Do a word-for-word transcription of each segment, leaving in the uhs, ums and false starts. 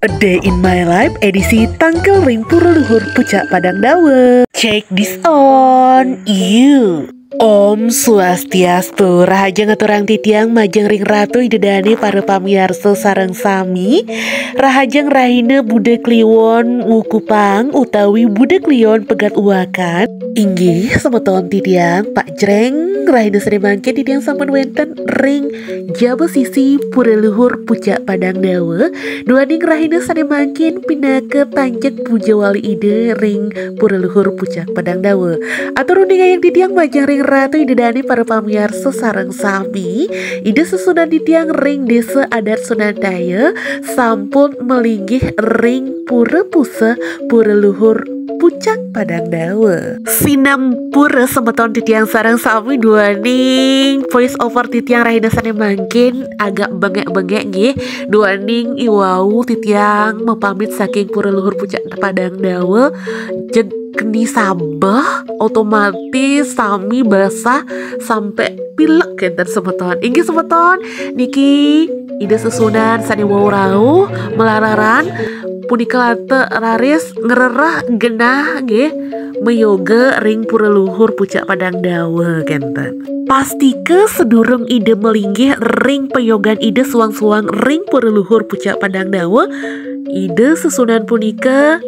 A Day in My Life edisi tangkel ring Pura Luhur Pucak Padang Dawa. Check this on you. Om Swastiastu, rahajeng aturang titiang majeng ring Ratu Ida Dane para pamiarsa sareng sami, rahajeng rahina Buda Kliwon Wukupang utawi Buda Kliwon Pegat Uwakan. Inggih, semeton titiang, Pak Jreng, rahina sane mangkin titiang sampun wenten ring jaba sisi Pura Luhur Pucak Padang Dawa, duaning rahina sane mangkin pinaka tanjek puja wali Ida ring Pura Luhur Pucak Padang Dawa. Atur uningayang titiang majeng ring Ratu Ida Dane para pamiarsa sareng sami, Ida sesunan titiang ring Desa Adat Sunantaya sampun malinggih ring Pura Pusa, Pura Luhur Pucak Padang Dawa. Sinampura semeton titiang sareng sami duaning voice over titiang rahina sane mangkin agak bengek-bengek nggih. Duaning iwau titiang mapamit saking Pura Luhur Pucak Padang Dawa, jeg keni sabeh, otomatis sami basah sampai pilek kenten semeton. Inggih semeton, niki Ida sesunan sane wau rauh malararan punika lata raris ngrereh genah nggih mayoga ring Pura Luhur Pucak Padang Dawa kenten. Pastika sedurung Ida malinggih ring payogan Ida suang-suang ring Pura Luhur Pucak Padang Dawa, Ida sesunan punika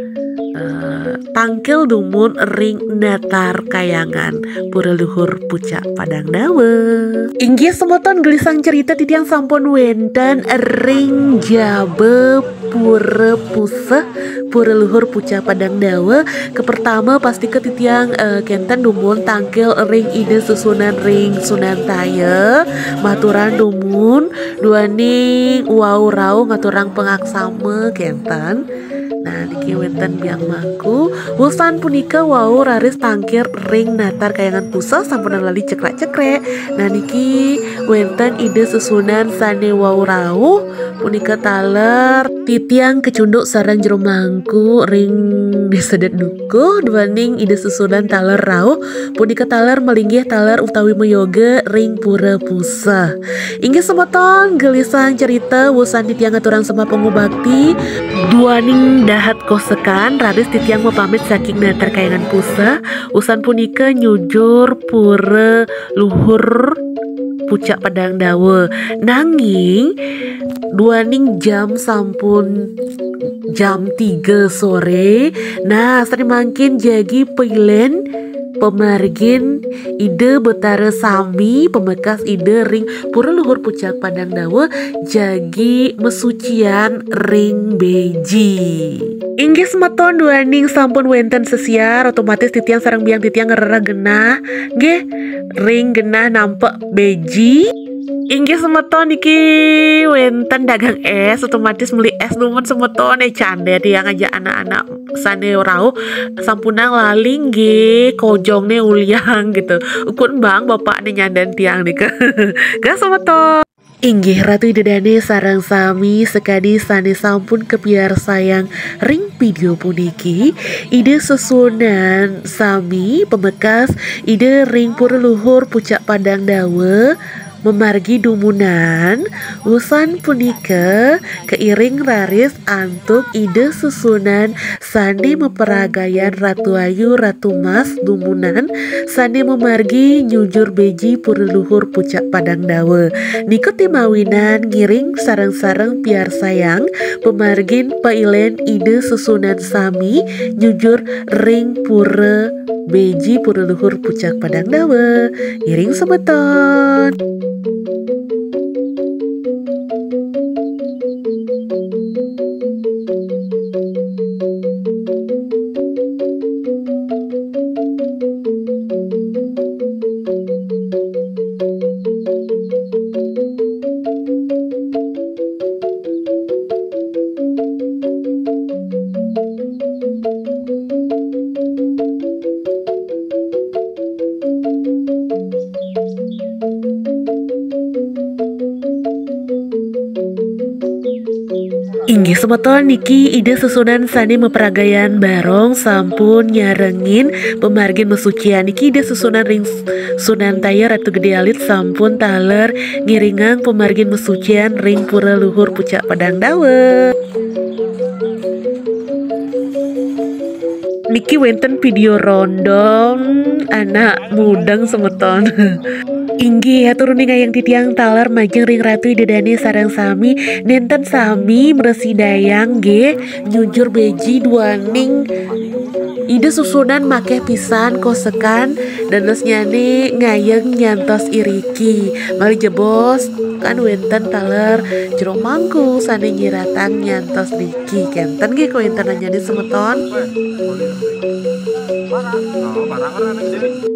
eh, tangkil dumun ring natar kayangan Pura Luhur Pucak Padang Dawa. Inggih semeton, gelisang cerita titiang sampun wenten ring jaba Pura Puseh, Pura Luhur Pucak Padang Dawa. Kapertama pastika titiang eh, kenten dumun tangkil ring Ida sesunan ring Sunantaya, maturan dumun duaning wau rauh ngaturang pangaksama kenten. Nah, niki wenten biang mangku. Wusan punika wau raris tangkil ring natar kayangan Puseh sampunang lali cekrek-cekrek. Nah, niki wenten Ida sesunan sane wau rauh punika taler titiang kacunduk sareng jero mangku ring Desa Adat Dukuh, duaning Ida sesunan taler rauh punika taler malinggih taler utawi mayoga ring Pura Puseh. Inggih semeton, gelisang cerita wusan titiang ngaturang sembah pangubakti, duaning dahat kosekan raris titiang mapamit saking natar kayangan Puseh, wusan punika nyujur Pura Luhur Pucak Padang Dawa. Nanging duaning jam sampun jam tiga sore. Nah, sane mangkin jagi pailen pamargin Ida Betara sami pamekas Ida ring Pura Luhur Pucak Padang Dawa jagi masucian ring beji. Inggih semeton, duaning sampun wenten sesiar, otomatis titiang sareng biang titiang ngrereh genah nggih ring genah nampek beji. Inggih semeton, niki wenten dagang es, otomatis meli es dumun semeton. Eh, canda tiang ajak anak-anak sane rauh sampunang lali nggih kojongne uliang gitu. Ukun bang bapakne nyandan tiang nika. Gas semeton. Inggih Ratu Ida Dane sareng sami sakadi sane sampun kapiarsayang ring video puniki, Ida sesunan sami pamekas Ida ring Pura Luhur Pucak Padang Dawa mamargi dumunan, wusan punika kairing raris antuk Ida sesunan sane maparagayan Ratu Ayu, Ratu Mas dumunan sane mamargi nyujur beji Pura Luhur Pucak Padang Dawa. Nika te mawinan ngiring sareng-sareng piarsayang pamargin pailen Ida sesunan sami nyujur ring Pura Beji, Pura Luhur Pucak Padang Dawa. Ngiring semeton. Inggih semeton, niki Ida sesunan sane maparagayan barong sampun nyarengin pamargin masucian. Niki Ida sesunan ring Sunantaya Ratu Gede Alit sampun taler ngiringang pamargin masucian ring Pura Luhur Pucak Padang Dawa. Niki wénten vidéo rondong anak mudeng semeton. Inggih, atur uning ayang titiang taler majeng ring Ratu Ida Dané sareng sami, nénten sami mrasidayang nggih nyujur béji duaning Ida Sesuunan makéh pisan kosekan, dadosnyané ngayeng nyantos iriki. Malih jebos kan wénten taler jero mangku sané nyiratang nyantos niki. Kénten nggih kawéntenannyané semeton.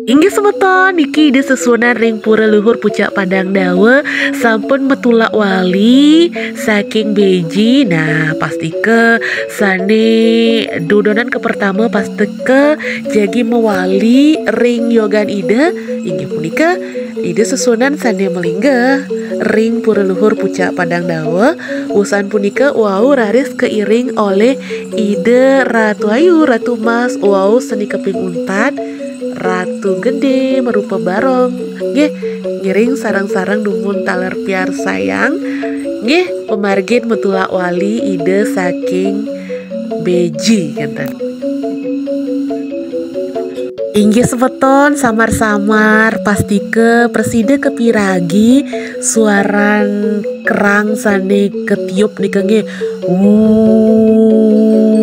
Inggih semeton, niki Ida Sesuunan ring Pura Luhur Pucak Padang Dawa sampun matulak wali saking béji. Nah, pastika sané dudonan kapertama pastika jagi mawali ring yogan Ida, inggih punika Ida Sesuunan sané malinggih ring Pura Luhur Pucak Padang Dawa. Wusan punika wau raris kairing olih Ida Ratu Ayu, Ratu Mas, wau seni kaping untat, Ratu Gedé marupa barong. Nggih, ngiring sareng-sareng dumun taler piarsayang. Nggih, pamargin matulak wali Ida saking béji, kénten. Inggih semeton, samar-samar pastika prasida kapiragi suaran kerang sané katiup nika nggih. Wuh.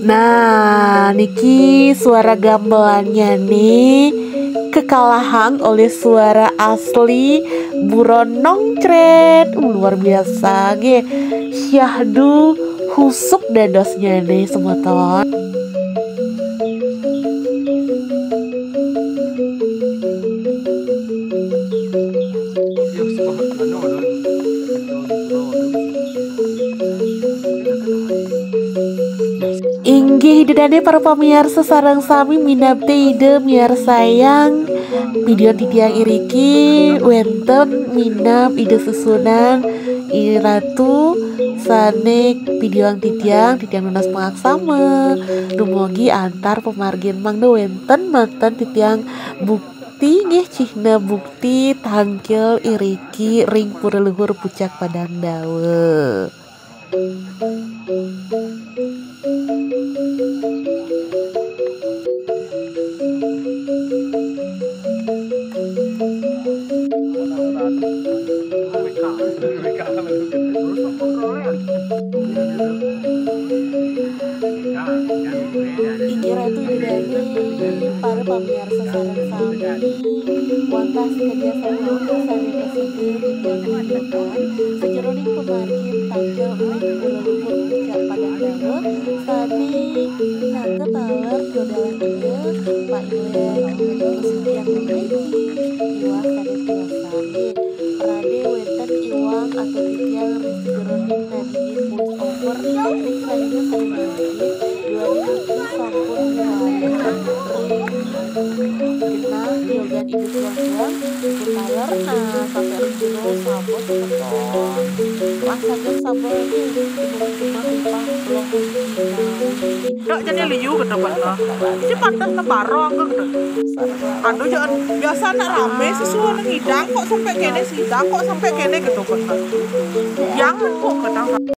Nah, niki suara gamelannyané kakalahang olih suara asli buron nongcrét. Uh, luar biasa nggih. Syahdu husuk dadosnyané semeton. Inggih Ida Dané para pamiarsa sareng sami, minab té Ida miarsayang vidéo titiang iriki, wénten minab Ida Sesuunan, Ida Ratu sané vidéoang titiang, titiang nunas pangaksama. Dumugi antar pamargin mangda wénten manten titiang bukti nggih, cihna bukti tangkil iriki ring Pura Luhur Pucak Padang Dawa. Inggih Ratu Ida Dané, para pamiarsa sareng sami, wantah sakadi asapunika sané prasida titiang lanturkan sajeroning pamargin tangkil ring Pura Luhur Pucak Padang Dawa sané nata taler dodalan Ida, pailer, pasucian negeri, miwah sané tiosan. Nggih, Rade wénten iwang atur titiang ring sajeroning nadi voice over ring sané sané mangkin, duaning niki sampun miwali ring genah yogan Ida tiang-tiang, ibu taler, nah, sampai ring jero sabun semeton. Wah, saking sabun niki, ibu cuma mipah belah hiji nawi. Dok, jani liu kéto, Pak. Iji pantes na barong kéto. Aduh, jangan biasa nak ramé siswa nang ngidang kok sampai kéné, sidang kok sampai kéné kéto, Pak. Yang kok kadang